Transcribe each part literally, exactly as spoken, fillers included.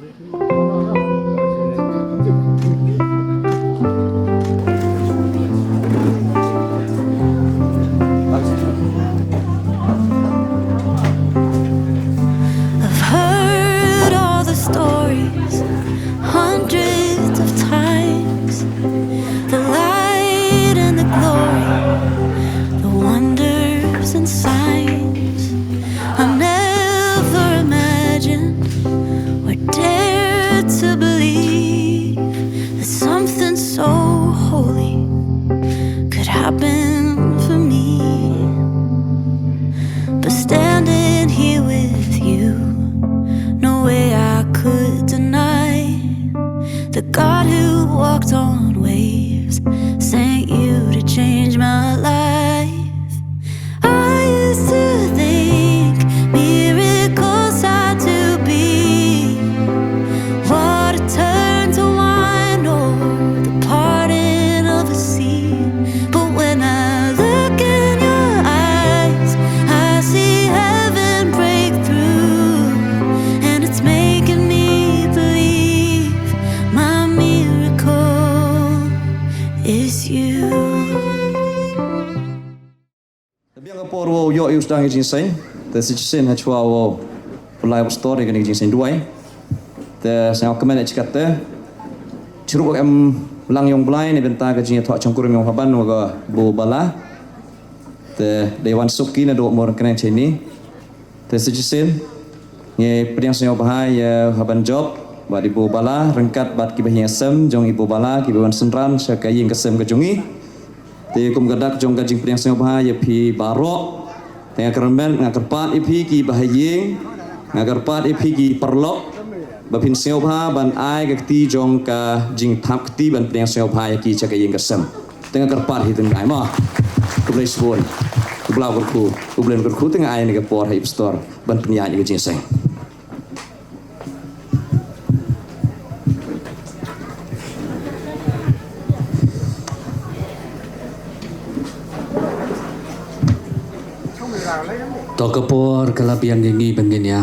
I've heard all the stories hundreds of times. The light and the glory, the wonders and signs. I never imagined or dared to believe that something so holy could happen for me. But standing here with you, no way I could deny the God who walked on waves sent you to change my life. I used to think miracles had to be water turned to wine or the parting of a sea. But when I look in your eyes, I see heaven break through, and it's making me believe my miracle is you. Te biang ka por wow ïoh ïa u sdang ïa ka jingïaseng. Te sa shisien ha shuwa wow pynlai pastor ïa kane ka jingïaseng duwai. Te sa nga kmen ïa ka jingkyrkhu. Shuh ruh em lang ïong Blai na ka bynta ka jingïathoh shongkurim ïong Haban wa ka Buh Bala. Te dei wan suk ki naduh Mawryngkneng shane. Te sa shisien ngi pdiang sngewbha ïa Haban Job bad i Buh Bala ryngkat bad kiba ïing sem jong i Buh Bala kiba wan synran sha ka ïing ka sem ka jong ngi. Te kum ka dak jong ka jingpdiang sngewbha ïa phi baroh. Te nga kyrmen, nga kyrpad ïa phi kiba ha ïing, nga kyrpad ïa phi ki paralok ba phin sngewbha ban ai ka kti jong ka jingthap kti ban pdiang sngewbha ïa ki sha ka ïing ka sem. Te nga kyrpad hi tynrai mo. Khublei shibun. U Blei u kyrkhu, U Blei u kyrkhu te nga ai ïa kane ka por ha i pastor ban pynïaid ïa ka jingïaseng. To ka por ka la biang ïa ngi ban ngin ïa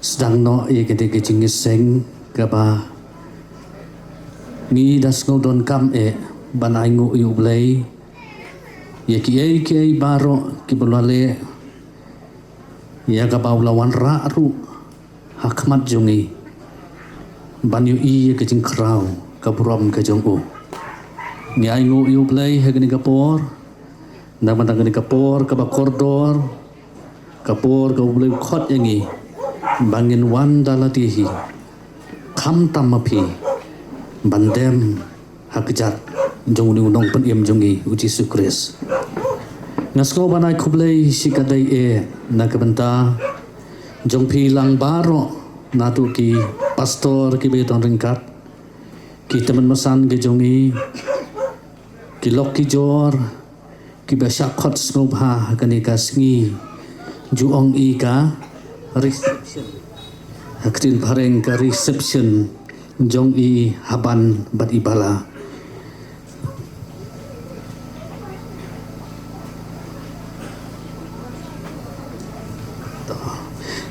sdang noh ïa kane ka jingïaseng kaba ngi da sngew donkam eh ban ainguh ïa U Blei ïa kiei kiei baroh kiba la leh, ïa kaba u la wanrah ruh ha khmat jong ngi ban ïohi ïa ka jingkhraw ka burom ka jong u. Ngi ainguh ïa U Blei ha kane ka por, namar kane ka por kaba kordor, ka por kaba U Blei u khot ïa ngi ba ngin wan da lade hi, khamtam ma phi, ban dem ha kjat jong une u nongpynim jong ngi u Jisu Khrist. Nga sngew ban ai khublei shikatdei eh na ka bynta jong phi lang baroh, naduh ki pastor kiba ïadon ryngkat, ki tymmen basan ki jong ngi, ki lok ki jor, kiba shah khot sngewbha ha kane ka sngi, ju ong i ka reception, ha ka ktien phareng ka reception jong i Haban bad i Bala.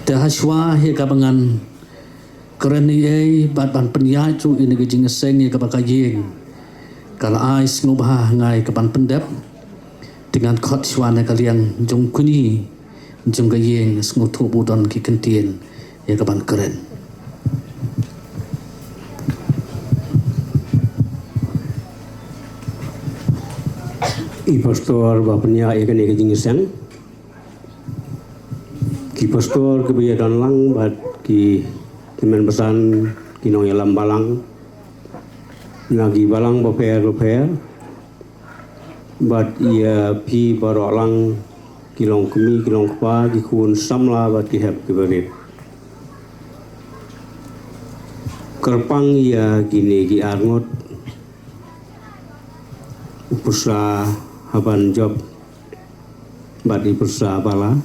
Te ha shuwa hi kaba ngan kren ei ei bad ban pynïaid ruh ïa kane ka jingïaseng ïa kaba ka ïing ka la ai sngewbha ha nga ïa kaban pyndep. Te ngan khot shuwa na ka liang jong kine jong ka ïing, sngewthuh ba don ki kyntien ïa kaban kren. I pastor ba pynïaid ïa kane ka jingïaseng. Ki pastor kiba ïadon lang bad ki tymmen basan, ki nongïalam balang na ki balang bapher bapher, bad ïa phi baroh lang ki longkmie, ki longkpa, ki khun samla bad ki hep kiba rit. Kyrpang ïa kine ki arngut, u pyrsa Haban Job bad i pyrsa Bala,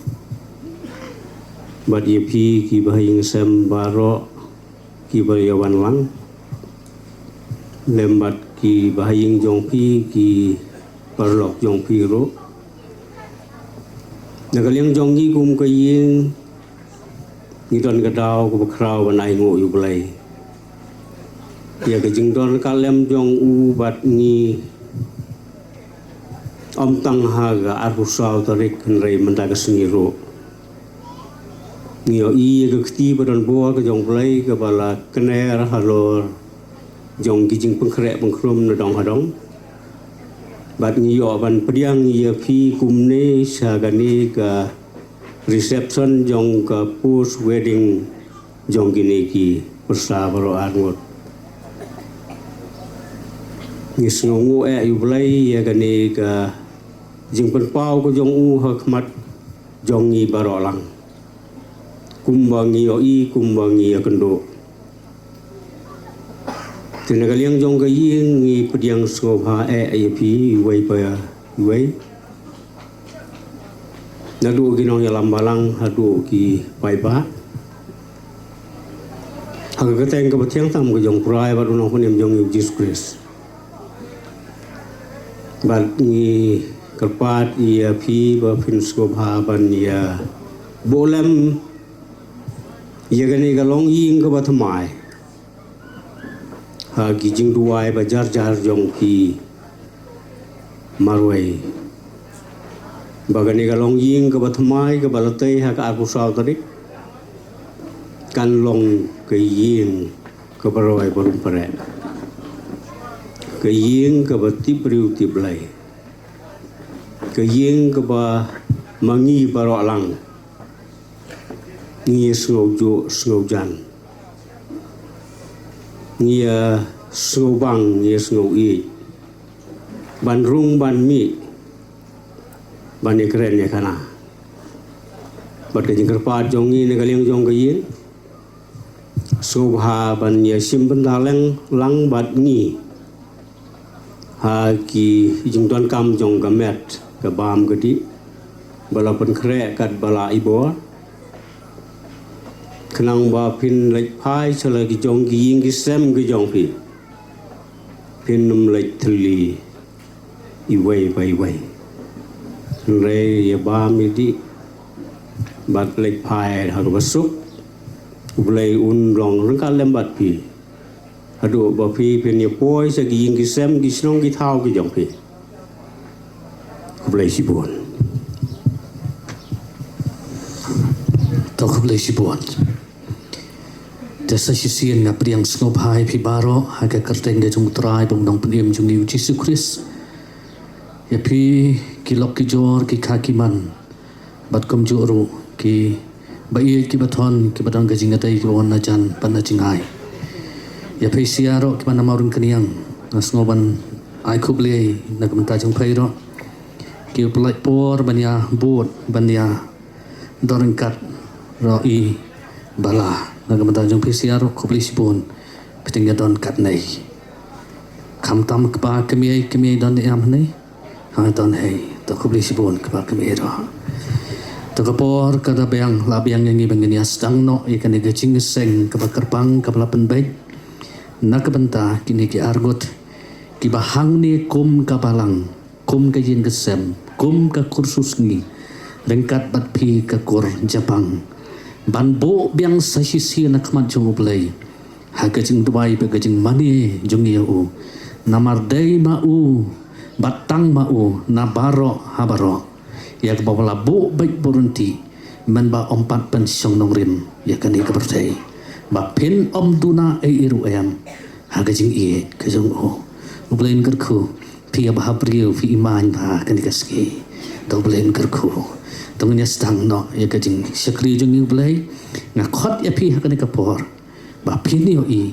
bad ïa phi kiba ha ïing sem baroh kiba ïa wan lang, lem bad kiba ha ïing jong phi, ki paralok jong phi ruh. Na ka liang jong ngi kum ka ïing, Ngi don ka daw kaba khraw ban ai nguh ïa U Blei ïa ka jingdon ka lem jong u bad ngi, ym tang ha ka arphew saw tarik hynrei mynta ka sngi ruh. Ngi ïohi ïa ka kti ba don bor ka jong U Blei kaba la kner halor jong ki jingpynkhreh pynkhrum na dong ha dong. Bad ngi ïoh ban pdiang ïa phi kumne sha kane ka reception jong ka post wedding jong kine ki pyrsa baroh arngut. Ngi sngewnguh eh ïa U Blei ïa kane ka jingpynpaw ka jong u ha khmat jong ngi baroh lang, kumba ngi ïohi, kumba ngi ïakynduh. Te na ka liang jong ka ïing ngi pdiang sngewbha eh ïa phi iwei pa iwei, naduh ki nongïalam balang haduh ki paidbah, ha ka kyrteng kaba thiang tam ka jong U Trai bad U Nongpynim jong ngi U Jisu Khrist. Bad ngi kyrpad ïa phi ba phin sngewbha ban ïa buh lem ïa kane ka longïing kaba thymmai ha ki jingduwai ba jar jar jong phi marwei, ba kane ka longïing kaba thymmai kaba la tei ha ka arphew saw tarik kan long ka ïing kaba roi ba rum pareh, ka ïing kaba tip briew tip Blei, ka ïing kaba ma ngi baroh lang ngi ïa sngewjuh sngewjan, ngi ïa sngewbang, ngi ïa sngewïeit ban rung ban mih, ban ïakren ïakhana. Bad ka jingkyrpad jong ngi na ka liang jong ka ïing, sngewbha ban ïa shim bynta lang lang bad ngi ha ki jingdonkam jong ka met ka bam ka dih ba la pynkhreh kat ba la i bor, khnang ba phin leit phai sha la ki jong ki ïing ki sem ki jong phi, phin ym leit thylli iwei pa iwei. Hynrei ïa bam ïa dih bad leit phai ha kaba suk, U Blei un long ryngkat lem bad phi haduh ba phi phin ïa poi sha ki ïing ki sem ki shnong ki thaw ki jong phi. Khublei shibun. To khublei shibun. Te sa shisien nga pdiang sngewbha ïa phi baroh ha ka kyrteng ka jong U Trai bad U Nongpynim jong ngi U Jisu Khrist. Ïa phi ki lok ki jor ki kha ki man, bad kumjuh ruh ki ba ïeit ki ba thon ki ba don ka jingïadei ki ba wan na jan bad na jngai. Ïa phi sha ruh ki ba na Mawryngkneng, nga sngew ban ai khublei na ka bynta jong phi ruh, ki ba pynlait por ban ïa bud ban ïa don ryngkat ruh i ba la, na ka bynta jong phi sha ruh khublei shibun. Phi dang ïa don katne, khamtam kpa kmie kmie don ïa ym hynne. Ha, don hi, to khublei shibun kpa kmie ruh. To ka por ka da biang, la biang ïa ngi ba ngin ïa sdang noh ïa kane ka jingïaseng kaba kyrpang kaba la pynbeit na ka bynta kine ki arngut ki ba hangne kum ka balang, kum ka ïing ka sem, kum ka kur suh sngi, ryngkat bad phi ka kur japang, ban buh biang sa shisien na khmat jong U Blei ha ka jingduwai bad ka jingmane jong ngi ïa u. Namar dei ma u bad tang ma u na baroh ha baroh ïa kaba la buh beit buh ryntih, mynba ym pat pynshong nongrim ïa kane ka pyrthei, ba phin ym duna ei ei ruh em ha ka jingïeit ka jong u. U Blei un kyrkhu, phi ïa ba ha briew phi i man ba ha kane ka sngi. To U Blei un kyrkhu. To ngin ïa sdang noh ïa ka jingshakri jong ngi U Blei. Nga khot ïa phi ha kane ka por ba phin ïohi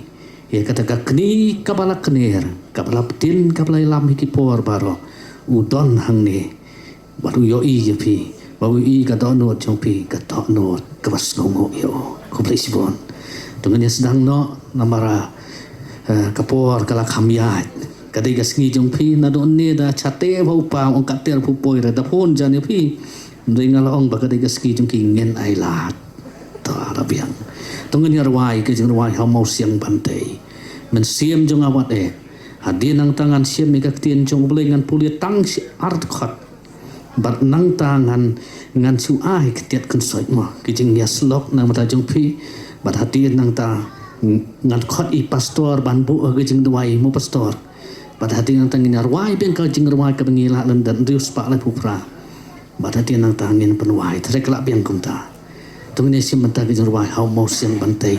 ïa kata ka kni kaba la kner, kaba la pyntin, kaba la ïalam ha ki por baroh. U don hangne bad u ïohi ïa phi, bad u ïohi ka dohnud jong phi, ka dohnud kaba sngewnguh ïa u. Khublei shibun. To ngin ïa sdang noh namar, eh, ka por ka la kham ïaid. Ka dei ka sngi jong phi, naduh ne da chate ba u pa ong ka ter phu poi re da phone jan ïa phi. Hynrei nga la ong ba ka dei ka sngi jong ki, ngin ai lad. To la biang. To ngin ïa rwai ka jingrwai ha Mawsiang Bantei. Mynsiem jong nga wat eh. Hadien nangta ngan shim ïa ka ktien jong U Blei, ngan pule tang shi ar dkhot. Bad nangta ngan, ngan shu ai ka tiat kynsoit mo, ka jingïasyllok na ka bynta jong phi. Bad hadien nangta ngan khot i pastor ban buh ka jingduwai mo pastor. Bad hadien nangta ngin ïa rwai biang ka jingrwai kaba ngi la lyndet, hynriew spah laiphew phra. Bad hadien nangta ngin pynwai, te ka la biang kumta. To ngin ïa shim bynta ka jingrwai ha U Mawsiang Bantei.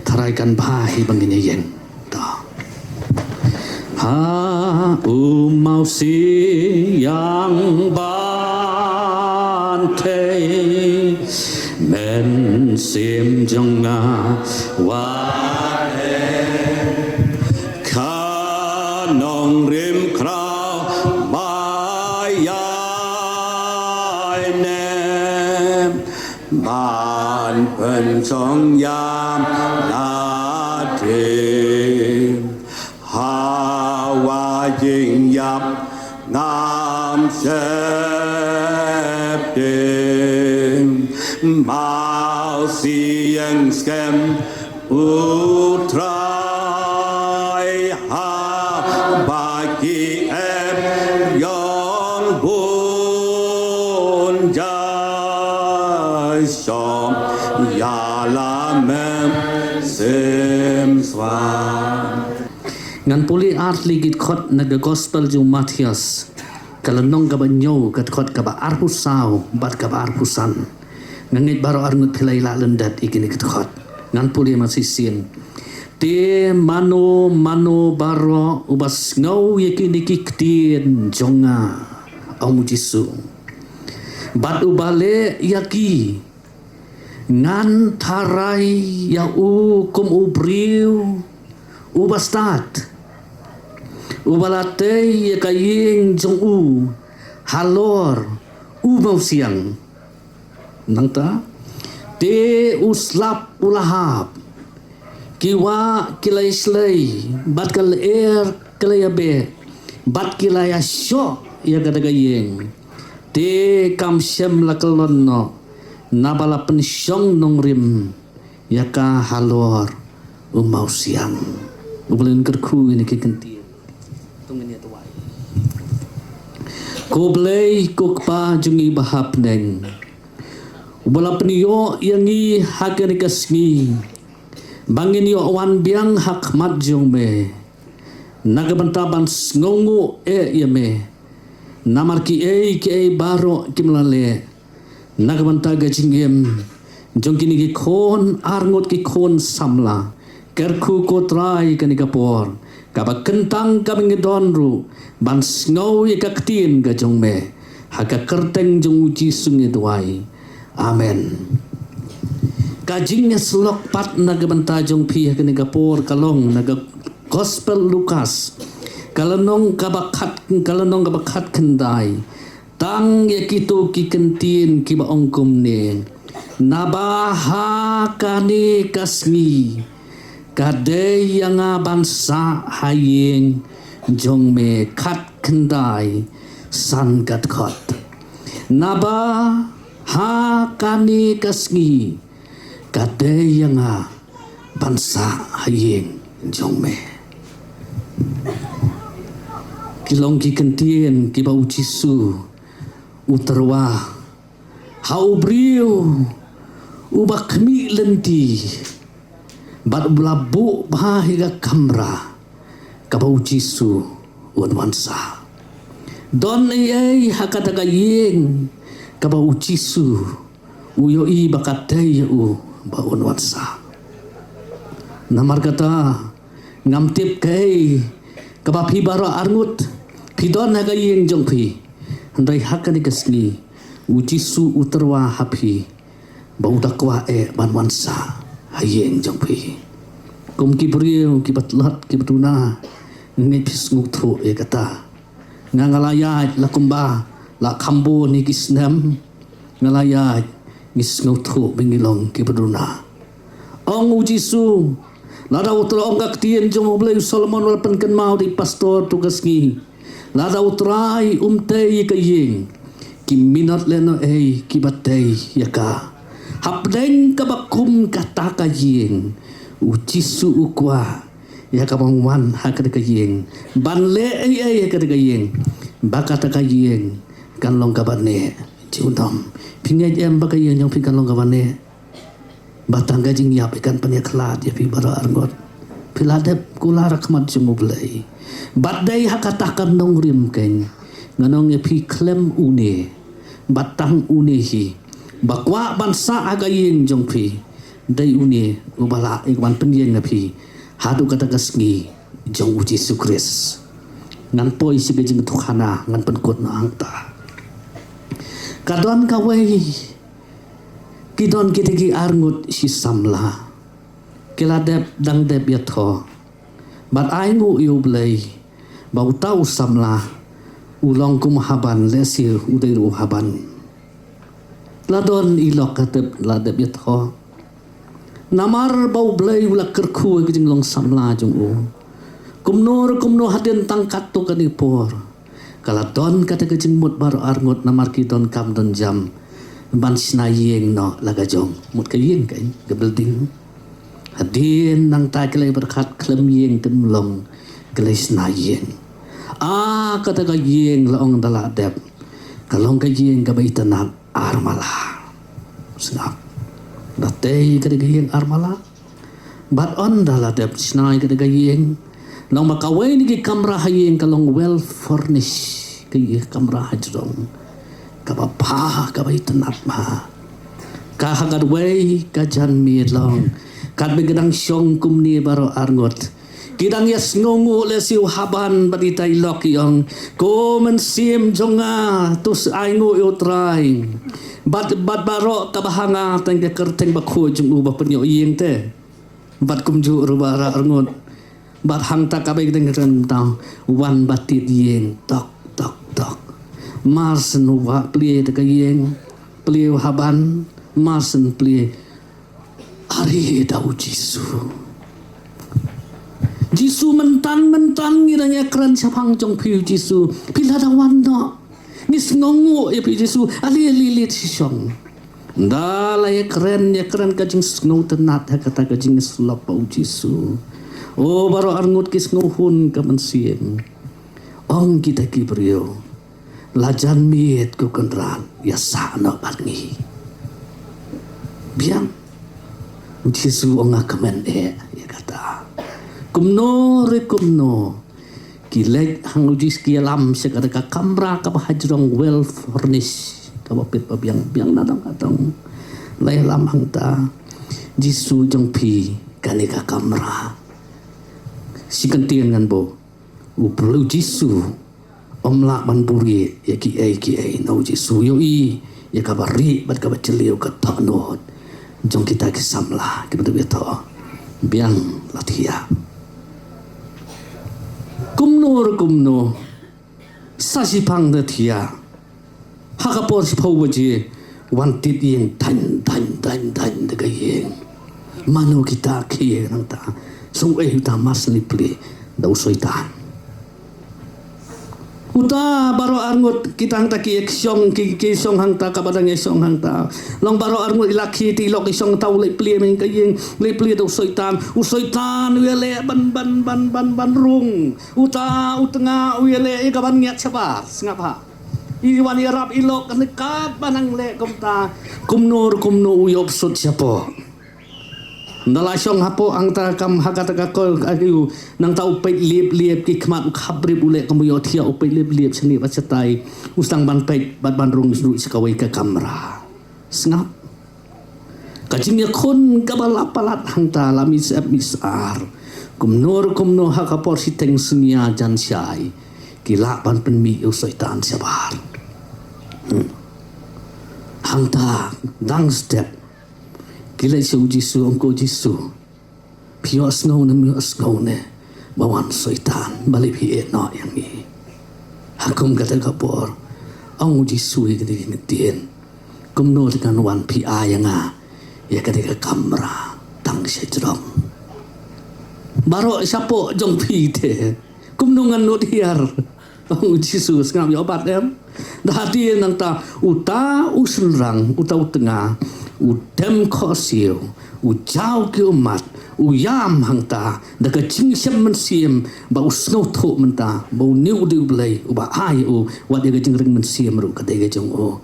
Tharai kan bha hi ba ngin ïa ïeng. To. Ha U Mawsiang Bantei, mynsiem jong nga wat ka nongrim khraw ba ïaineh ban pynshong ïa nga dei. Hawa jingïap ngam sheptieng, Mawsiang skhem U Trai, haba ki ep ïong bun ja shong ïa la mynsiem shuwa. Ngan pule ar tylli ki dkhot na ka Gospel jong u Mathaios, ka lynnong kaba hynñiew, ka dkhot kaba arphew saw bad kaba arphew san. Nga ngeit baroh arngut phi la ïa lah lyndet ïa kine ki dkhot. Ngan pule ma shisien. Te mano mano baroh uba sngew ïa kine ki ktien jong nga, ong U Jisu, bad uba leh ïa ki, ngan tharai ïa u kum u briew uba stad, uba la tei ïa ka ïing jong u halor u mawsiang. Nangta, te u slap u la hap, ki wah ki la ïa shlei, bad ka lyer ka la ïa beh, bad ki la ïa shoh ïa kata ka ïing. Te kam shym la kyllon noh, naba la pynshong nongrim ïa ka halor u mawsiang. U Blei un kyrkhu ïa kine ki kyntien. To ngin ïa duwai. Ko Blei, ko Kpa jong ngi ba ha bneng, uba la pynïoh ïa ngi ha kane ka sngi ba ngin ïoh wan biang ha khmat jong me, na ka bynta ban sngewnguh eh ïa me. Namar kiei kiei baroh kim la leh na ka bynta ka jingim jong kine ki khun arngut, ki khun samla. Kyrkhu ko Trai kane ka por kaba kyntang kaba ngi don ruh ban sngew ïa ka ktien ka jong me. Ha ka kyrteng jong U Jisu ngi duwai. Amen. Ka jingïasyllok pat na ka bynta jong phi ha kane ka por ka long na ka Gospel Lukas, ka lynnong kaba khat, ka lynnong kaba khatkhyndai. Tang ïa kito ki kyntien kiba ong kumne: Naba ha kane ka sngi ka dei ïa nga ban sah ha ïing jong me. Khatkhyndai, san ka dkhot. Naba ha kane ka sngi ka dei ïa nga ban sah ha ïing jong me. Ki long ki kyntien kiba U Jisu u tyrwa ha u briew uba khmih lynti bad uba la buh bha ïa ka kamra kaba U Jisu un wan sah. Don ei ei ha kata ka ïing kaba U Jisu u ïohi ba ka dei ïa u ba un wan sah. Namar kata, ngam tip kaei kaba phi baroh arngut phi don ha ka ïing jong phi, hynrei ha kane ka sngi U Jisu u tyrwa ha phi ba u da kwah eh ban wan sah ha ïing jong phi. Kum ki briew kiba tlot kiba duna, ngeit phi sngewthuh ïa kata. Nga, nga la ïaid la kumba la kham bun ïa ki snem. Nga la ïaid, ngi sngewthuh ba ngi long kiba duna. Ong U Jisu, lada u Trai, ong ka ktien jong U Blei, u Solomon u la pynkynmaw da i pastor tu ka sngi. Lada u Trai um tei ïa ka ïing, ki minot lehnohei kiba tei ïa ka. Hapdeng kaba kum kata ka ïing, U Jisu u kwah ïa ka ban wan ha kata ka ïing, ban leh ei ei ha kata ka ïing, ba kata ka ïing kan long kaba neh. Junom. Phi ngeit em ba ka ïing jong phi kan long kaba neh? Ba tang ka jingïap kan pynïakhlad ïa phi baroh arngut. Phi la dep kular ha khmat jong U Blei. Bad dei ha kata ka nongrim kein nga ong ïa phi khlem une. Bad tang une hi. Ba kwah ban sah ha ka ïing jong phi. Dei une uba lah ïa ka ban pynïeng ïa phi. Haduh kata ka sngi jong U Jisu Khrist. Ngan poi sha ka jingïathuhkhana, ngan pynkut noh hangta. Ka don kawei, ki don kita ki arngut shi samla. Ki la dep, dang dep ïathoh. Bad ai nguh ïa U Blei ba uta u samla u long kum u haban, lehse u dei ruh u haban. La don i lok ka dep, la dep ïathoh. Namar ba U Blei u la kyrkhu ïa ka jinglong samla jong u. Kumno re kumno hadien tang katto katne por, ka la don kata ka jingmut baroh arngut namar ki donkam donjam ban shna ïing noh la ka jong. Mut ka ïing kein, ka building. Hadien nangta ki la ïa pyrkhat khlem ïing khlem long, ki la ïa shna ïing. Ah, kata ka ïing la ong da la dep, ka long ka ïing kaba itynnad armala. Sngap. Da tei kata ka ïing armala. Bad ynda la dep shna ïa kata ka ïing, long ba kawei na ki kamra ha ïing ka long well furnished, ki kamra hajrong. Kaba bha, kaba itynnad bha. Ka ha kawei ka janmiet long, katba ki dang shong kumne baroh arngut, ki dang ïa sngewnguh, lehse u haban bad ita i lok i ong, ko mynsiem jong nga, to ai nguh ïa U Trai. Bad, bad baroh kaba ha nga tang ka kyrteng bakhuid jong u ba pynïoh ïing te. Bad kumjuh ruh baroh arngut. Bad hangta kaba ïadei ka dang wan ba tied ïing, tok tok tok. Marshen u ba plie da ka ïing, plie u haban, marshen plie. Are da U Jisu. Jisu mynta, mynta ngi dang ïakren shaphang jong phi U Jisu. Phi la dang wan noh. Ngi sngewnguh ïa phi Jisu. Ale, ale, ale, shisha. Ynda la ïakren, ïakren ka jingsngewtynnad ha kata ka jingïasyllok bad U Jisu. O baroh arngut ki sngewhun ka mynsiem. Ong kita ki briew. La janmiet ko Kynrad, ïa sah noh bad ngi. Biang. U Jisu u ong nga kmen eh ïa kata. Kumno re kumno. Ki leit hangta U Jisu ki ïalam sha kata ka kamra kaba hajrong well furnished. Kaba pit ba biang, biang na dong ka dong. La ïalam hangta. Jisu jong phi kane ka kamra. Shi kyntien ngan buh. U Blei Jisu um lah ban buhrieh ïa kiei kiei, na U Jisu u ïohi ïa kaba rieh bad kaba jylliew, ka dohnud jong kita ki samla kiba dei beit. Biang la thiah. Kumno re kumno, sa shiphang da thiah. Ha ka por shiphew baje, wan tied ïing, daiñ daiñ daiñ daiñ da ka ïing. Mano kita ki ïa nangta? Shu ei uta, marshen plie da u Soitan. Uta baroh arngut kita hangta ki ïa shong, ki, ki shong hangta, kaba dang ïa shong hangta. Long baroh arngut i la khie, i lok i shong, uta u leit plie mynta ka ïing, leit plie da u Soitan. U Soitan u ïaleh ban, ban, ban, ban, ban rung. Uta u tnga u ïaleh ïa kaban ngiat shabar. Sngap ha. I wan ïarap i lok, kane katba nang leh kumta. Kumno re kumno u ïoh bsut shapoh. Ynda la shong hapoh hangta kam ha kata ka kol ka aïu, nangta u peit lip lip ki khmat, u khapbrip, u leh kum u ïohthiah, u peit lip lip shane bad shatai. U sdang ban peit bad ban rung ruh sha kawei ka kamra. Sngap. Ka jingïakhun kaba la palat hangta, la mih syep mih syar. Kumno re kumno ha ka por shiteng synñia jan shai, ki lah ban pynmih ïa u Soitan shabar. Hmm. Hangta dang step ki leit sha u Jisu, ong ko Jisu, phi ïohsngew ne ym ïohsngew ne ba wan Soitan, balei phi ïehnoh ïa ngi? Ha kum kata ka por, ong u Jisu ïa kane ka ktien, kumno te kan wan phi ai ïa nga ïa kane ka kamra tang shajrong? Baroh shapoh jong phi te, kumno ngan nud hiar? Ong u Jisu, sngap, ïoh bat em? Da hadien nangta uta u shynrang, uta u tnga, u dem khohsiew, u jaw ki ummat, u ïam hangta da ka jingshem mynsiem, ba u sngewthuh mynta ba une u dei U Blei uba ai ïa u, wat ïa ka jingring mynsiem ruh ka dei ka jong u.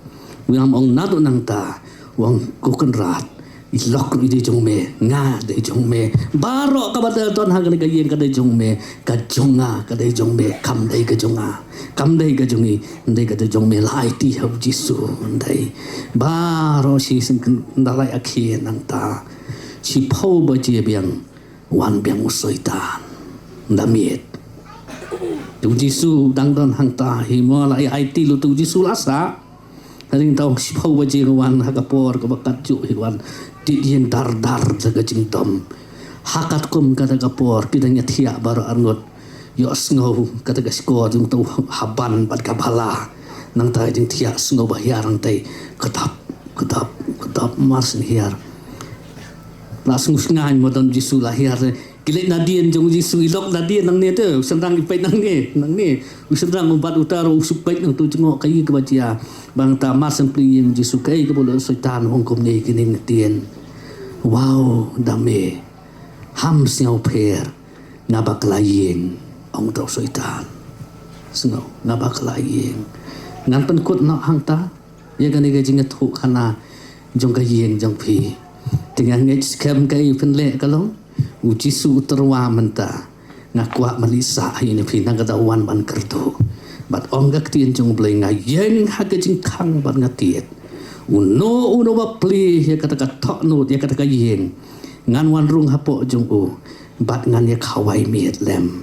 U ïam ong naduh nangta, u ong, Ko Kynrad, i lok ruh i dei jong me, nga dei jong me. Baroh kaba da don ha kane ka ïing ka dei jong me, ka jong nga ka dei jong me, kam dei ka jong nga, kam dei ka jong i, dei ka dei jong me. La aiti ha U Jisu, dei. Baroh shisien kynda lai akhie nangta, shiphew baje biang, wan biang u Soitan da miet. Te U Jisu dang don hangta hi mo, la aiti lut, U Jisu la sah. Hadien tang shiphew baje nga wan, ha ka por kaba katjuh hi wan, tied ïeng dar dar da ka jingdom. Ha katkum kata ka por ki dang ïathiah baroh arngut, ïohsngew kata ka shkor jong uto u haban bad ka bala. Nangta ka jingthiah sngewbha hiar hangtei, kdap, kdap, kdap, mar shen hiar. La sngewsngaiñ mo, don Jisu la hiar. Ki leit nadien jong U Jisu, i lok nadien nangne te, u shynrang i peit nangne, nangne. U shynrang u bat uta ruh u shu peit na uto u jngoh, kaei kaba jia. Ba nangta mar shen plie ïing U Jisu, kaei kaba u leh u Soitan, ong kumne, kine nadien. Wow, da me. Ham sngewpher, nga ba kylla ïing, ong uto u Soitan. Sngew, nga ba kylla ïing. Ngan pynkut noh hangta ïa kane ka jingïathuhkhana jong ka ïing jong phi. Te nga ngeit skhem kaei phin leh ka long. U Jisu u tyrwa mynta. Nga kwah ban leit sah ha ïing phi, nangta u wan ban kyrduh. Bad ong ka ktien jong U Blei, nga ïeng ha ka jingkhang bad nga tied. Uno uno ba plie ïa kata ka thohnud, ïa kata ka ïing, ngan wan rung hapoh jong u. Bad ngan ïa khawai miet lem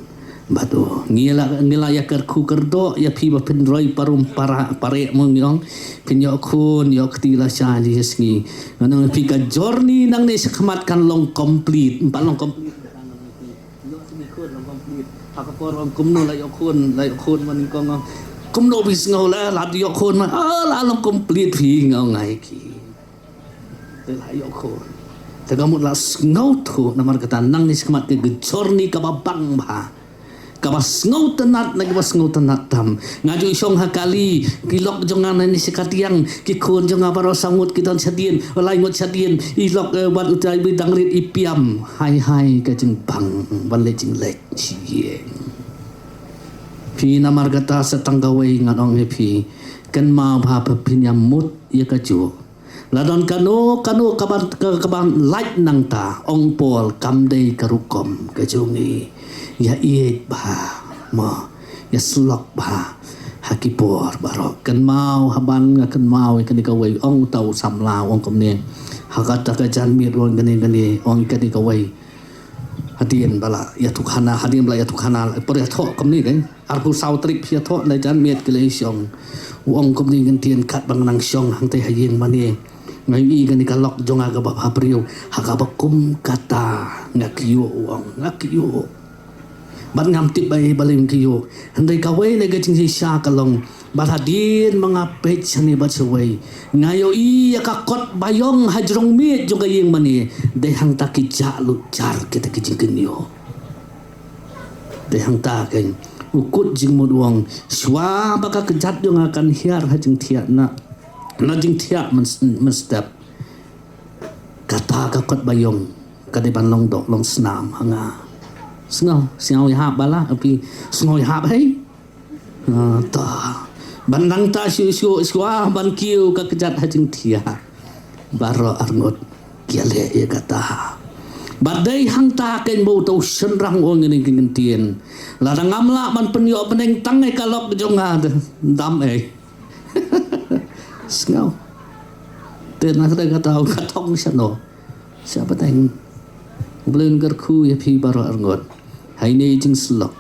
bad u. Ngi la, ngi la ïa kyrkhu kyrdoh ïa phi ba phin roi parum para, pareh mo ngi ong. Phin ïoh khun, ïoh kti lashai lashisngi. Ngan ong ïa phi ka journey nangne shakhmat kan long complete. Ym pat long complete. Ïoh sngi khun long complete. Ha ka por ong kumno la ïoh khun, la ïoh khun mo nyngkong ong. Kumno phi sngew la, la ïoh khun mo. Ah, la long complete phi, nga ong ïa ki. Te la ïoh khun. Te ka mut la sngewthuh, namar kata nangne shakhmat ka journey kaba bang bha. Kaba sngewtynnat na kiba sngewtynnat tam. Nga ju shong ha kali, ki lok jong nga nangne sha kadiang, ki khun jong nga baroh saw ngut ki don shadien, lai ngut shadien, i lok, eh, bad utai ba dang rit i piam. Hai hai ka jingbang ban leit jingleit sha ïing. Phi, namar kata sa tang kawei ngan ong ïa phi, kynmaw bha ba phin ïa mut ïa kajuh. La don kano kano kaban, ka, kaban lait nangta, ong Paul, kam dei ka rukom ka jong ngi. Ïa ïeit bha mo, ïa syllok bha ha ki por baroh. Kynmaw, haban nga kynmaw ïa kane kawei, ong uta u samla, ong kumne. Ha kata ka janmiet, ong kane kane, ong kane kawei. Hadien ba la ïathuhkhana, hadien ba la ïathuhkhana, por ïathoh kumne kan. Arphew saw tarik phi ïathoh, na janmiet ki la ïashong. U ong kumne, ngan tien kat ba nga nang shong hangtei ha ïing mane. Nga ïohi kane ka lok jong nga kaba bhabriew, ha kaba kum kata nga kyiuh, u ong, nga kyiuh. Bad ngam tip ba ei balei nga kyiuh. Hynrei kawei na ka jingshisha ka long, bad hadien ba nga peit shane bad shawei, nga ïohi ïa ka kot baïong ha jrong miej jong ka ïing mane. Dei hangta ki jah lut jar kita ki jingkynñiuh. Dei hangta kein u kut jingmut u ong, shuwa ba ka kjat jong nga kan hiar ha jingthiah na, na jingthiah myn, mynstep, kata ka kot baïong ka dei ban long doh long snam ha nga. Sngew, sngew ïahap bala, api sngew ïahap hei. Ah, ta. Ban nangta shu, shu, shuwa ban kiew ka kjat ha jingthiah. Baroh arngut ki ïaleh ïa kata. Bad dei hangta kein ba uta u shynrang u ong ïa kane ka ktien. Lada ngam lah ban pynïoh bneng tang ïa ka lok jong nga, dam ei. Sngew. Te na kata kata u ka thong shano. Sha pateng. U Blei un kyrkhu ïa phi baroh arngut. Ha ine i jingsyllok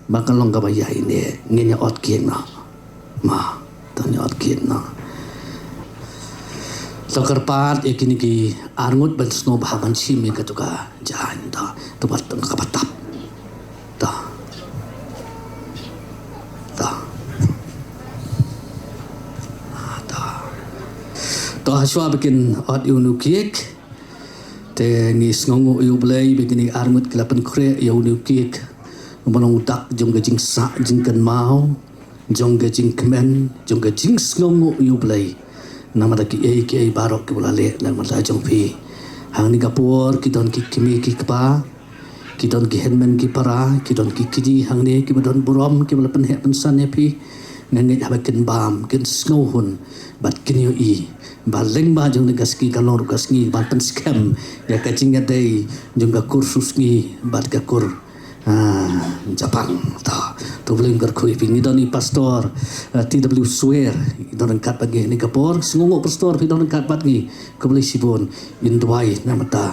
ba ka long kaba ïaineh, ngin ïa ot kieng noh. Ma, to ngin ïa ot kieng noh. To kyrpad ïa kine ki arngut ban sngewbha ban shim ïa kato ka jaiñ, to, to ba, to kaba tap. To. To. Ah, to. To, hashwa ba kin ot ïa une u kiek. Te ngi sngewnguh ïa U Blei ba kine arngut ki la pynkhreh ïa une u kiek. Ba long u dak jong ka jingsah jingkynmaw, jong ka jingkmen, jong ka jingsngewnguh ïa U Blei. namar da kiei kiei baroh kiba la leh na ka bynta jong phi. Hangne ka por ki don ki kmie ki kpa, ki don ki hynmen ki para, ki don ki kñi hangne kiba don burom kiba la pynheh pynsan ïa phi. Nga ngeit haba kin bam, kin sngewhun bad kin ïohi ba lyngba jong kane ka sngi kan long ruh ka sngi ban pynskhem ïa ka jingïadei jong ka kur Susngi bad ka kur, ah, Japang. To, to U Blei un kyrkhu ïa phi. Ngi don i Pastor, ah, T W Swer, i don ryngkat bad ngi ha kane ka por. Sngewnguh Pastor, phi don ryngkat bad ngi. Khublei shibun. Ngin duwai na ka bynta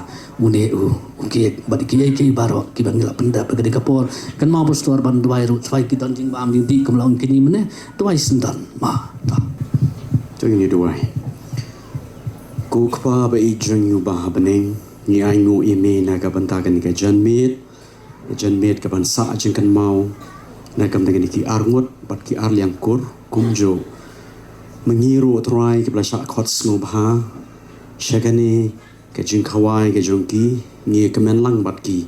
une u, u kyrteng bad kiei kiei baroh kiba ngi la pyndep ha kane ka por. Kynmaw Pastor ban duwai ruh shuwa, ki don jingbam jingdih kumba la ong kine mynne. Duwai sngewdon. Ma, to. To ngin ïa duwai. Ko Kpa ba ïeit jong ngi uba ha bneng, ngi ainguh ïa me na ka bynta kane ka janmiet. Ka janmiet kaban sah jingkynmaw na ka bynta kine ki arngut bad ki arliang kur kumjuh ma ngi ruh, Trai, kiba la shah khot sngewbha sha kane ka jingkhawai ka jong ki. Ngi kmen lang bad ki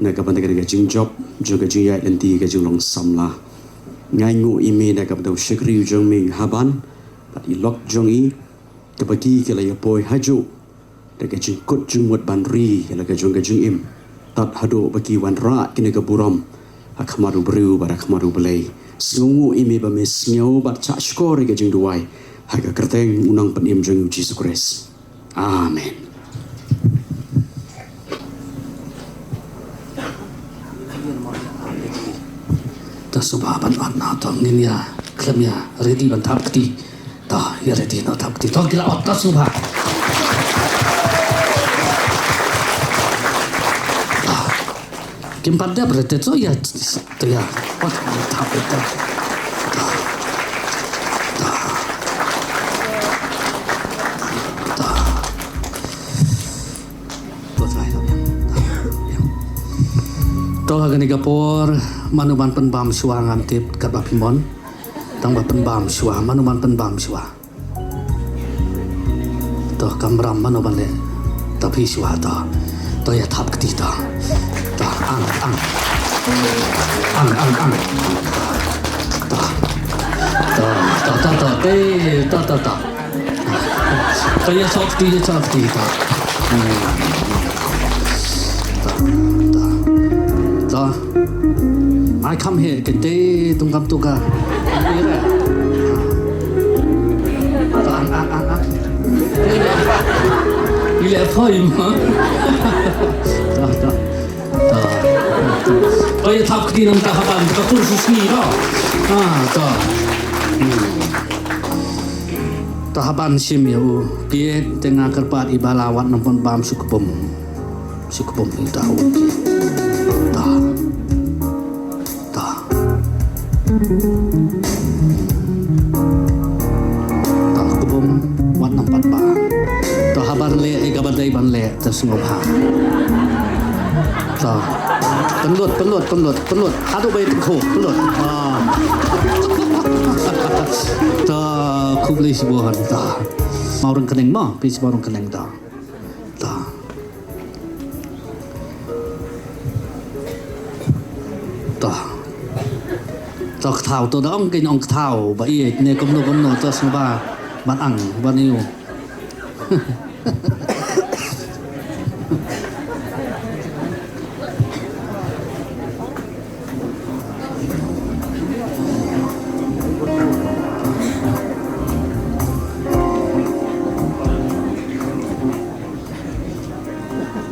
na ka bynta kane ka jingjop jong ka jingïaid lynti, ka jinglong samla. Ngi ainguh ïa me na ka bynta u shakri u jong me Haban bad i lok jong i, kaba ki ki la ïa poi hajuh da ka jingkut jingmut ban ri ïa la ka jong ka jingim, tad haduh ba ki wanrah kine ka burom ha khmat u briew bad ha khmat U Blei. Sngewnguh ïa me ba me sngew bad shah shkor ïa ka jingduwai, ha ka kyrteng u Nongpynim jong ngi u Jisu Khrist. Amen. To sngewbha ban ot noh, to ngin ïa khlem ïa ready ban thap kti. To ïa ready noh, thap kti. To ki la ot, to sngewbha. To. Kim pat dep re te, to ïa, to ïa. Ot, thap kti. To. To. To. To ha kane ka por, mano ban pynbam shuwa ngam tip katba phi mon. Tang ba pynbam shuwa, mano ban pynbam shuwa. To kamram, mano ban leh. To phi shuwa to. To ïa thap kti to. To ang, ang. Ang, ang, ang. To. To, to, to, to. Eh, to, to, to. To ïa sop ti, ïa sop ti to. Hmm. To, to. To. Ai kham he kete tung kam tuka. To ang, ang, ang, ang. Ile phoi ma. To, to. To. To ïa thap kti nangta Haban, ka kur Susngi to. Ah, to. Hmm. To Haban shim ïa u kyrteng, nga kyrpad i Bala wat nang pynbam shu kbum. Shu kbum ïa uta u kyrteng. To. To. To kbum wat nang pynbam. To Haban leh ïa kaba dei ban leh. To sngewbha. To. Pynlut, pynlut, pynlut, pynlut. Haduh ba ïa tyngkhuh, pynlut. Ah. To, khublei shibun. To. Mawrung kyneng mo, phi mawrung kyneng to. To. To. To kthaw to da ong, kynong kthaw ba ïeit ne kumno kumno, to sngewbha ban ang ban ïu.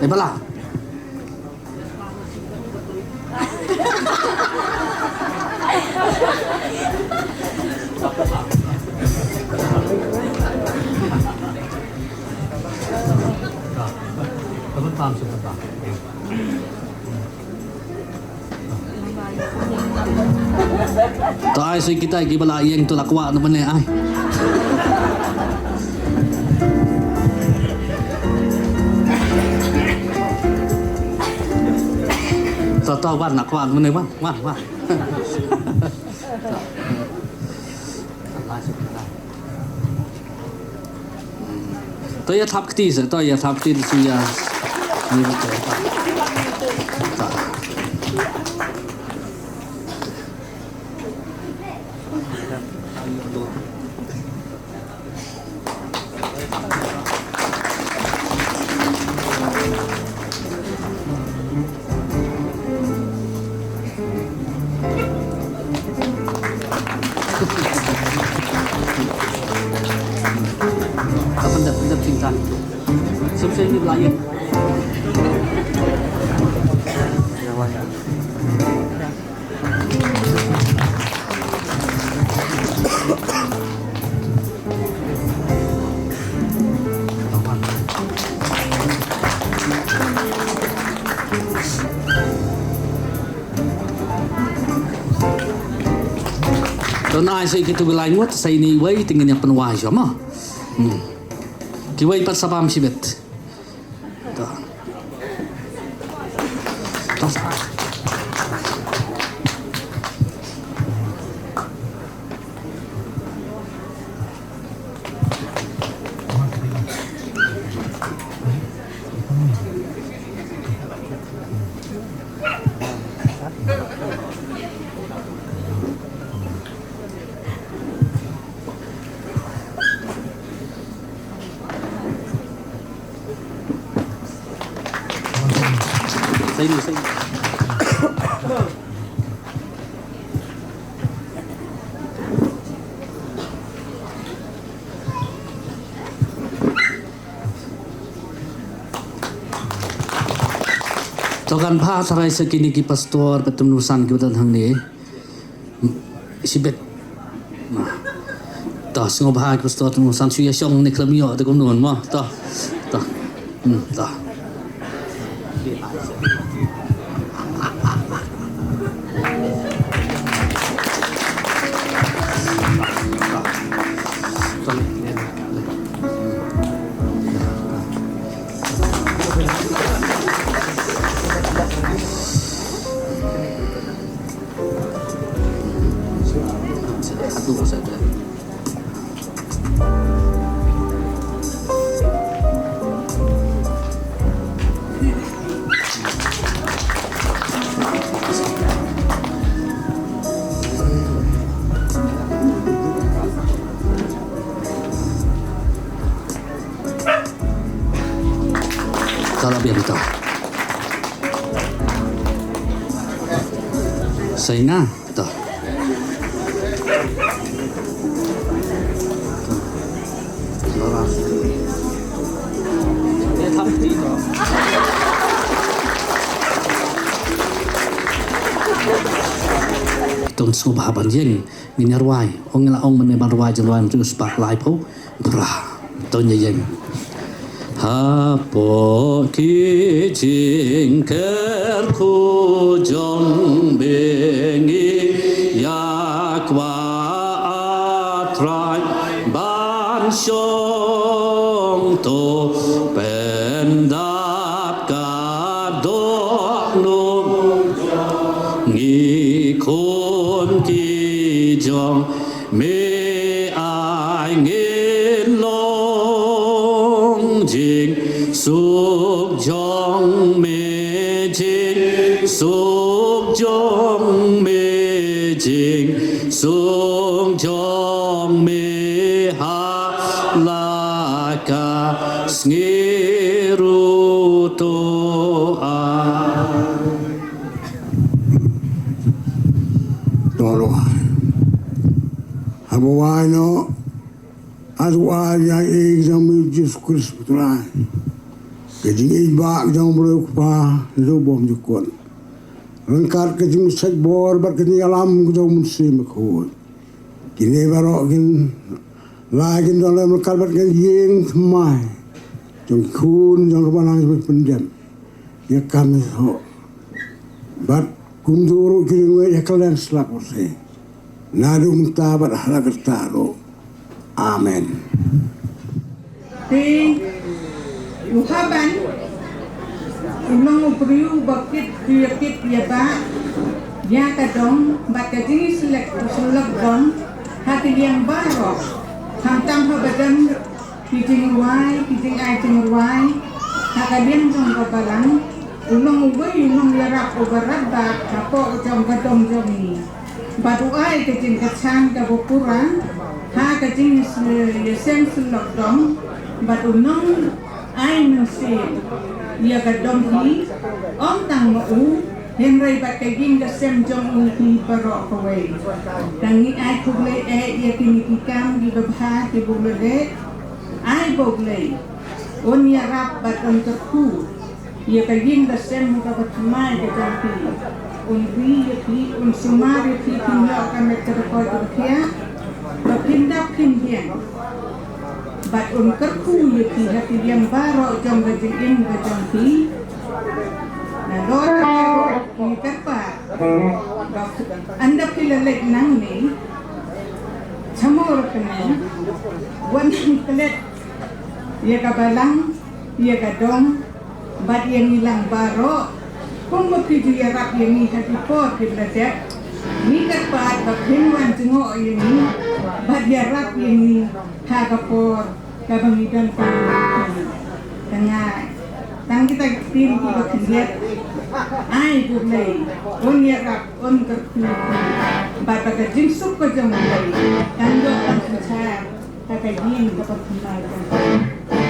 Eh, Bala. To ai sui kita kiba la ïeng to la kwah na mane ai. To, to, wan, na kwah na mane, wan, wan, wan. To ïa thap kti sa, to ïa thap kti sa ïa. To ngin ai sa ïa kito ki lai ngut, sa ine iwei te ngin ïa pynwai shuwa mo. Hmm. Kiwei pat sa bam shibit. To. To sa. To kan bha tharai sa kine ki pastor, ba Tymmen Basan ki ba don hangne. Shibit. To, sngewbha ki pastor Tymmen Basan shu ïa shong ne khlem ïoh te kumno mo. To. To. Hmm, to. Ka la biang to. Sa ïa nga to. Tang sngewbha ban ïeng. Ngin ïa rwai, ong ngi la ong mynne ban rwai, jin rwai mynta u spah laiphew phra. To ngin ïeng. Hapoh ki jingkyrkhu jong me ngi ïa kwah, A Trai, ban shong to pyndap ka dohnud. Ngi khun ki jong me, ai ngin long jingsuk jong me, jingsuk jong me, jingsuk jong me ha la ka sngi ruh to ai. To lo. Haba wai noh, nga duwai ïa i jong me Jisu Khrist u Trai. Ka jingïeit ba jong u Blei u Kpa, jong u bym jukut. Ryngkat ka jingmynsiem bor bad ka jingïalam ka jong u Mynsiem Bakhuid. Kine baroh kin lai kin don lem ryngkat bad ka ïing thymmai jong ki khun jong ka balang jong me pyndem ïa ka kam ïa soh. Bad kumjuh ruh ki jingngeit ïa ka liang slap u se. Naduh mynta bad ha la katta ruh. Amen. Te u Haban u long u briew uba kit, u ïa kit ïa bah ïa ka dong bad ka jingïasyllok, syllok dong ha ki liang baroh. Khamtam haba don ki jingrwai, ki jingai jingrwai ha ka liang jong ka balang, u long uwei u nongïarap uba radbah hapoh jong ka dong jong ngi. Bad u ai ka jingkyrshan kaba pura ha ka jingïaseng syllok dong, bad u nongai mynsiem ïa ka dong hi, ym tang ma u, hynrei bad ka ïing ka sem jong u hi baroh kawei. Te ngi ai khublei eh ïa kine ki kam kiba bha kiba u la leh. Ai ba U Blei Un ïarap bad un kyrkhu ïa ka ïing ka sem kaba thymmai ka jong phi. Un ri ïa phi, un sumar ïa phi, phin ïoh ka met ka dkoi kaba thiah, ba phin dap phin biang. Bad un kyrkhu ïa phi ha ki liang baroh jong ka jingim ka jong phi. Nalor ka jingim ka kyrpad, ba ynda phi la leit nangne, sha mor kane, wan nang klet ïa ka balang, ïa ka dong, bad ïa ngi lang baroh, kumba phi ju ïarap ïa ngi ha ki por kiba la dep. Ngi kyrpad ba phin wan jngoh ïa ngi, bad ïarap ïa ngi ha ka por kaba ngi don kane. Tang kita ki ktien kiba khyndiat. Ai U Blei un ïarap, un kyrkhu, bad ba ka jingsuk ka jong U Blei kan ïoh ban synshar ha ka ïing kaba thymmai jong phi.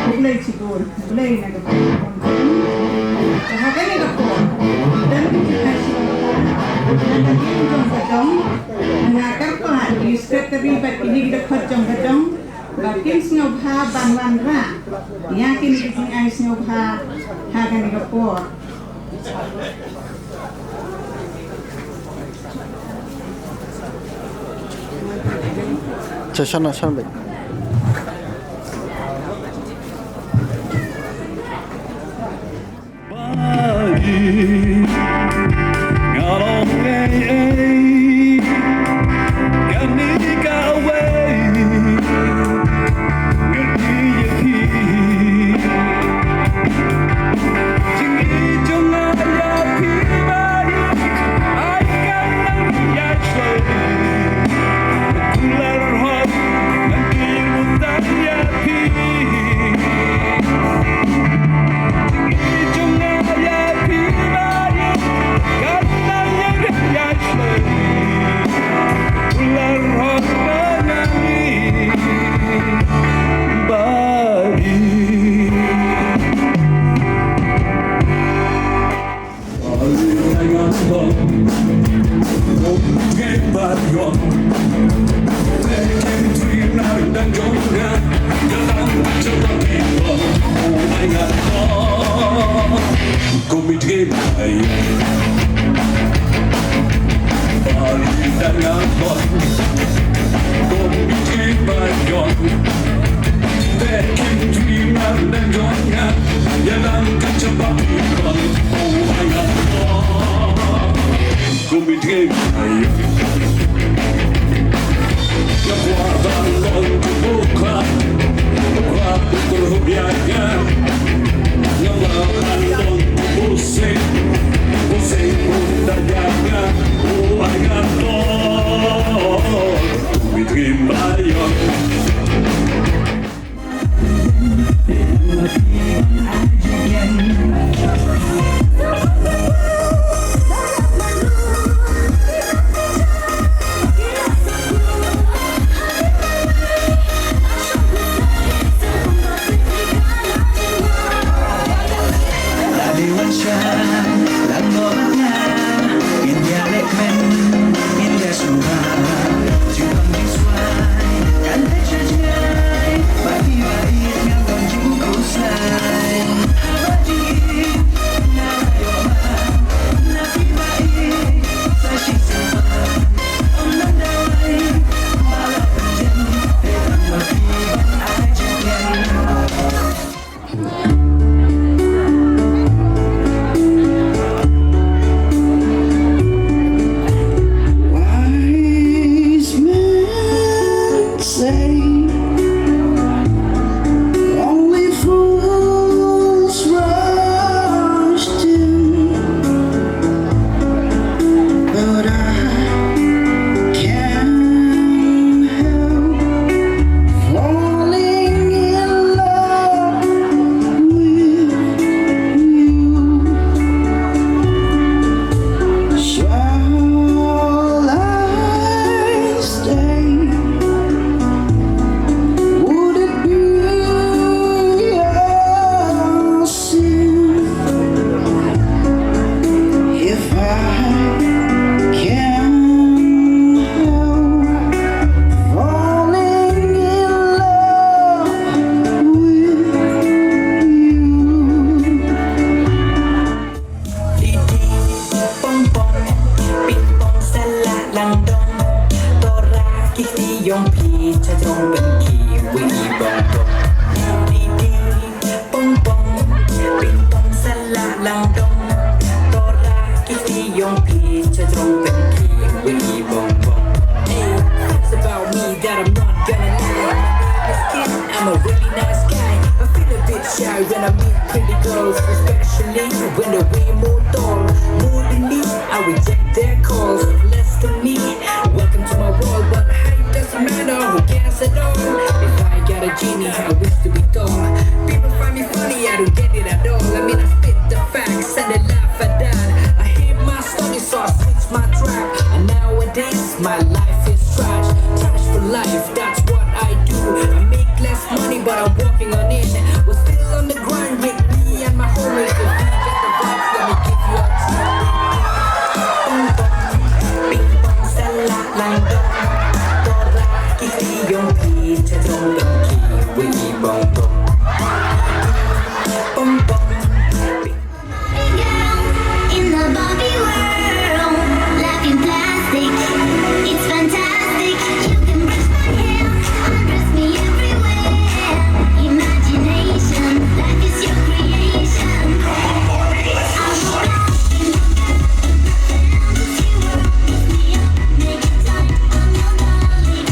Khublei shibun, khublei na ka bynta. Te ha kane ka por, don ki jingai sngewbha na ka ïing jong ka dong, nga kyrpad ïa i secretary bad kine ki dkhot jong ka dong ba kin sngewbha ban wanrah ïa kine ki jingai sngewbha ha kane ka por. Cha shana shan bai. I meet pretty girls, especially when they weigh more tall. More than me, I reject their calls. Less than me, welcome to my world. But height doesn't matter, who cares at all? If I got a genie, I wish to be tall. People find me funny, I don't get it at all. I mean, I spit the facts and they laugh at that. I hate my studies, so I switch my track. And nowadays, my life is trash. Trash for life, that's what I do. I make less money, but I'm working on it. We're still on the grind with me and my homies. If you get the vibes, let me give you a tune. Ping pong, ping pong, sa la lang dong. Tora ki ti yong ki, cha dong dong ki, wi bong bong. Ping pong. In the Barbie world, life in plastic, it's fantastic. You can brush my hair, undress me everywhere. Imagination, life is your creation. I'm a plastic fantasy world, lift me up, make it tight, I'm your darling.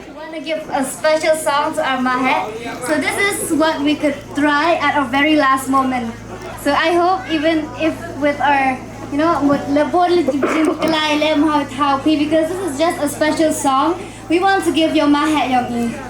We want to give a special song to our Mahet. So this is what we could try at our very last moment. So I hope, even if with our, you know, with le bor le jim jim klai le mhau thau pi, because this is just a special song. We want to give your Mahet yong i.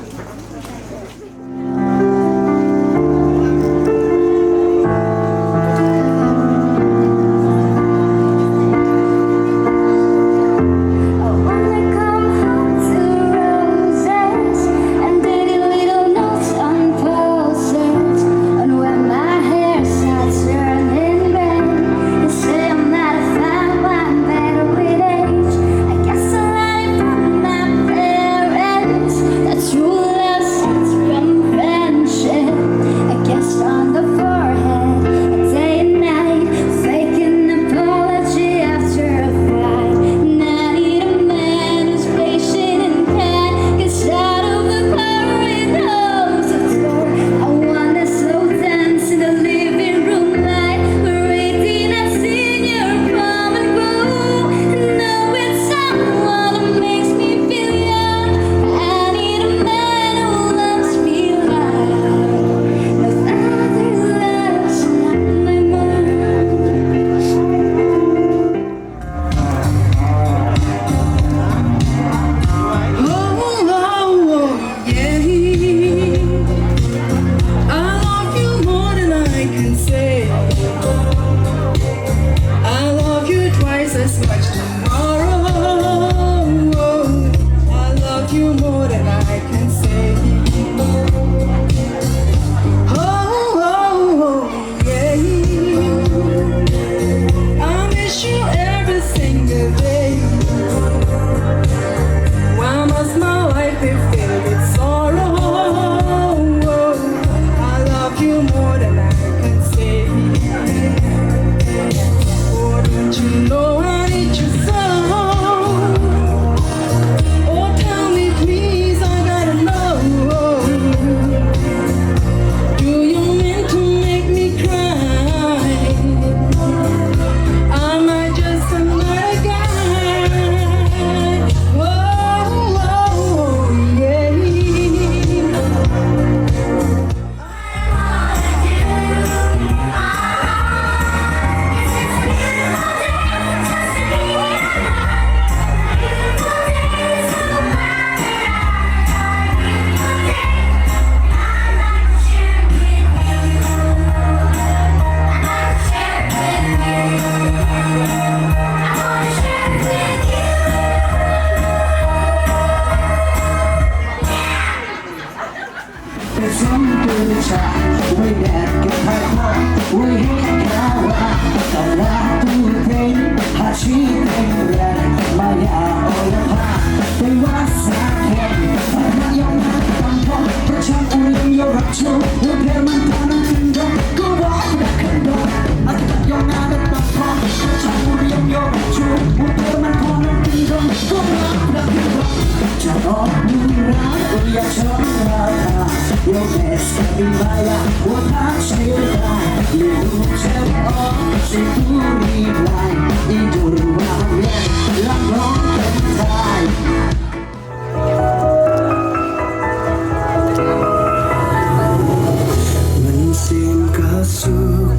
Mynsiem ka suk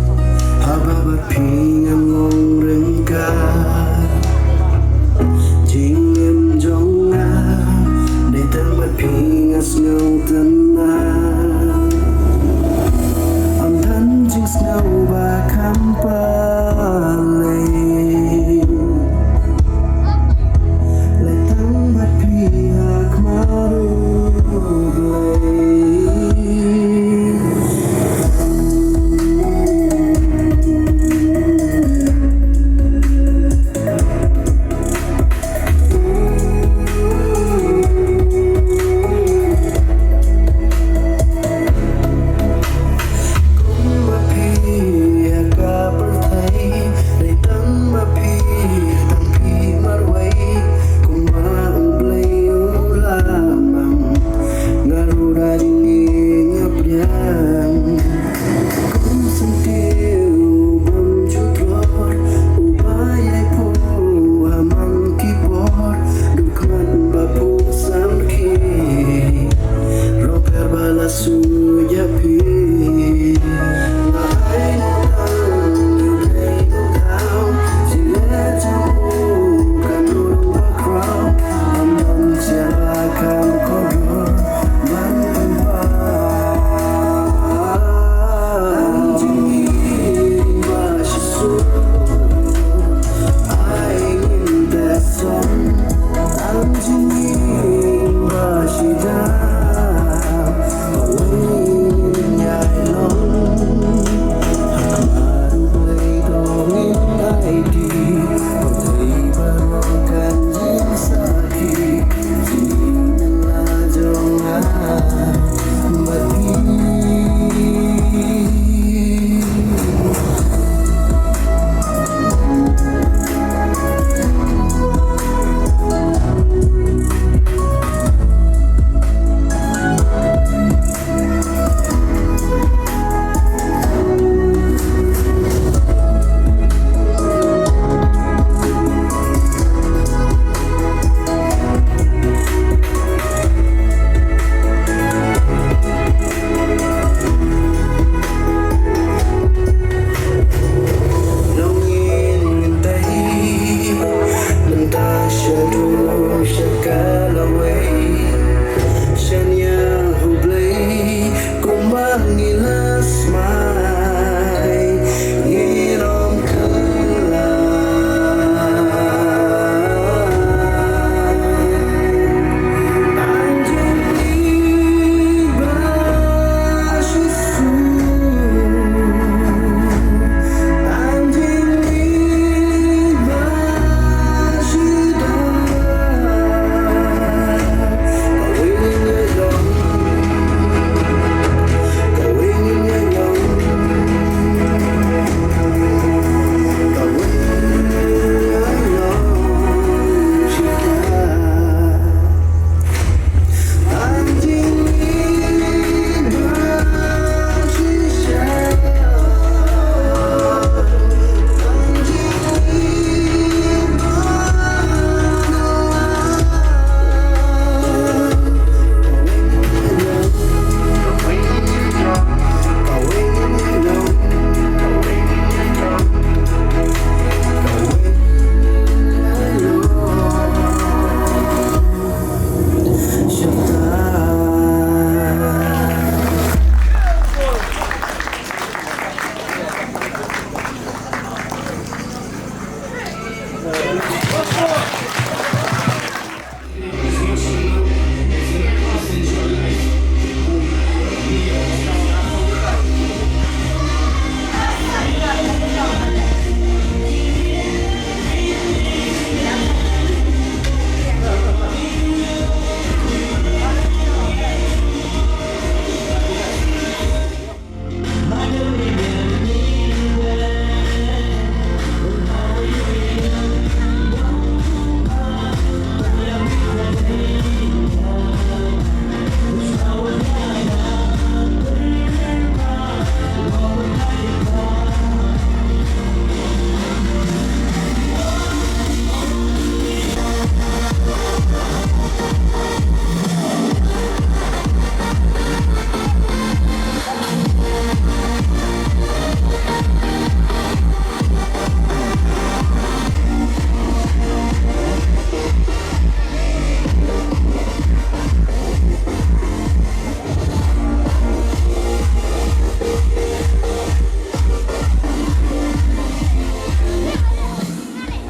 haba bad phi ngan long ryngkat. Jingim jong nga dei tang bad phi nga sngew tynnat. Ym don jingsngew ba kham palat. Leit tang bad phi ha khmat U Blei. Kumba phi ha ka pyrthei, dei tang ma phi, tang phi marwei. Kumba U Blei u la mang, nga ruh da jingïeit nga pdiang. Kum syntiew u bym ju tlot, uba ïai phuh ha man ki por, duk khmat ba phuh san ki. Ruh pher ba la shu ïa phi. Nga ai ngan tang, ngan ai ngan tang, jingeh jong u kan long bakhraw, ym don shuh ba kham kordor.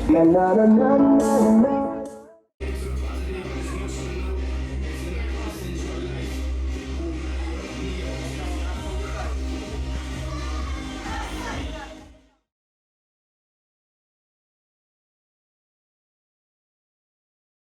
Na na na na na na.